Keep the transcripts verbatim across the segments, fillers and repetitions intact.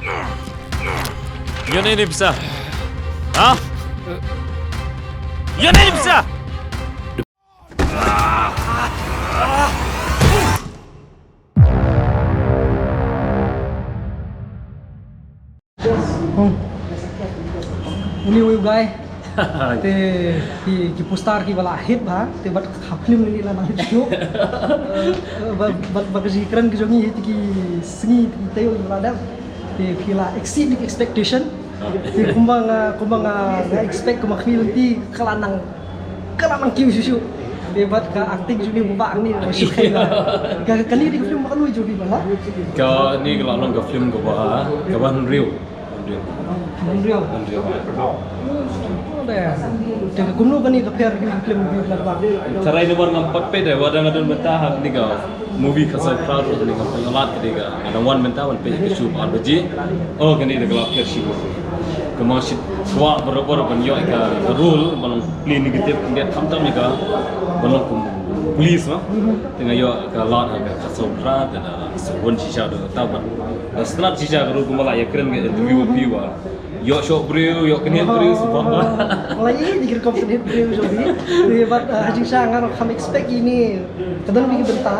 Ïa ne ni pisa? Ha? Ïa ne ni pisa? Hmm. Uni uyu guy. Te ki, ki poster ki ba la hit ba, te bad ka film ni la nang hit shuh. Eh, bad, bad, bad ka jingkren ki jong ngi te ki sngi te ki taïew ba la dep. Te phi la exceed the expectation. Te kumba nga, kumba nga, nga expect kumba ka film te ka la nang, ka la nang kiew shuh shuh. Te bad ka acting jong ngi ba ni ba shu khai la. Ka, kane te ka film ba ka lui jong phi ba la. Kane ka la long ka film kaba, kaba hynriew. Hynriew. Hynriew. Hynriew. Te kumno kane ka pher ki film ki la ba. Tharai namar ngam pat peit de, wat nga don mynta ha kane ka movie Khatsaw Phra ruh, kane ka pynlait kane ka, nga dang wan mynta wan peit ka shu ba ar baje. Oh, kane da ka la pher shu. Ka ma shi kwah barabor ban ïoh ka role ba long play negative, kane khamtam ïa ka ba long kum police, no? Te nga ïoh ka lad ha ka Khatsaw Phra, te da sa wan shisha da ta ban da start shisha ka role kumba la ïakren ka interview ïa phi ba ïoh shoh briew, ïoh kynhied briew, sbah ba. Nga la ïohi ïa ki rukom kynhied briew jong phi. Te bad, eh, ha jingshisha nga ruh kam expect ïa ine. Ka don bynta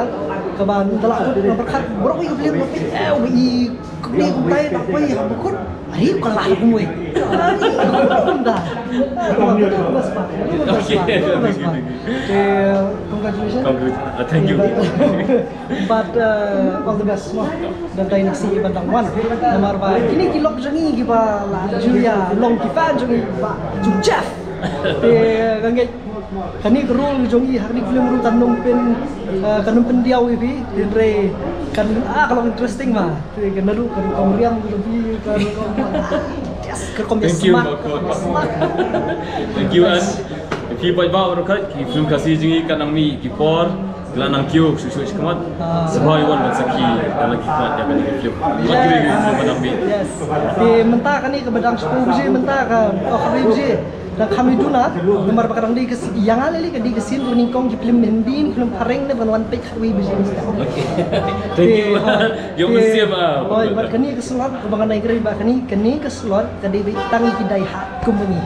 kaba ynda la kut na pyrkhat baroh ïa ka film ba phi, eh, ba i kumne kumtai na poi ha ba kut. Ari ka la kumwei. Ari ka la kumda. Bas ba. Bas ba. Bas ba. Te, congratulations. Congrat-, uh, thank you. But, uh, all the best mo. Da dei na ka sngi ba dang wan. Namar ba kine ki lok jong ngi kiba la ju ïa long ki fan jong ngi ba jong Jeff. Te ka ngeit kane ka role jong ngi ha kane ka film ruh kan ym pyn, uh, kan ym pyndiaw ïa phi. Hynrei kan, ah, ka long interesting ma. Te ka naduh ka rukom riam ka rukom, ka rukom, yes, ka rukom. Thank you, smart. Thank you, and if you buy ba rukom ki film Khasi jong ngi kan nang mih ki por. Ki la nang kiew shuh shuh shakhmat. Ah. Sngewbha wan ban sakhi da la ki khmat ïa kane ka film. Wan kiew ïa ka film ba nang mih. Yes. Te mynta kane kaba dang shiphew baje mynta ka, oh, khatwei baje. Da kham ïa duna namar ba ka dang dei ka s-, ïa nga lei lei ka dei ka sien kaba nyngkong ki film Hindi, film phareng ne ban wan peit khatwei baje mynta. Okay. Thank you. Te, oh, ïoh te, mynsiem, ah, oh, bad kane ka slot kaba nga nai kren ba kane, kane ka slot ka dei ba tang ïa ki die hard kum ba ngi.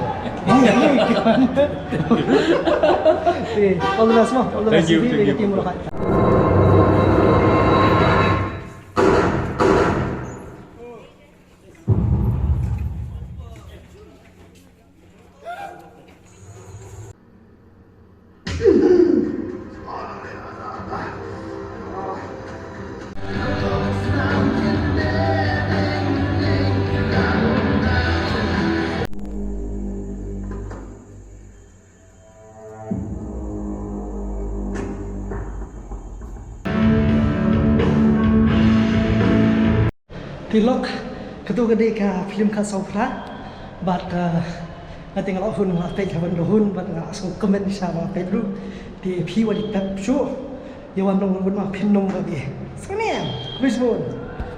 Te, all the best mo. All the best. Thank you, thank you. Te lok, kato ka dei ka film Khatsaw Phra. Bad, uh, nga te nga la hun nga la peit, ka ban da hun bad nga la sngewkmen shisha ba nga peit ruh. Te phi wat ïa pep shuh. Ïa wan long wan ma phin nong ba phi. Sngewbha. Khublei shibun.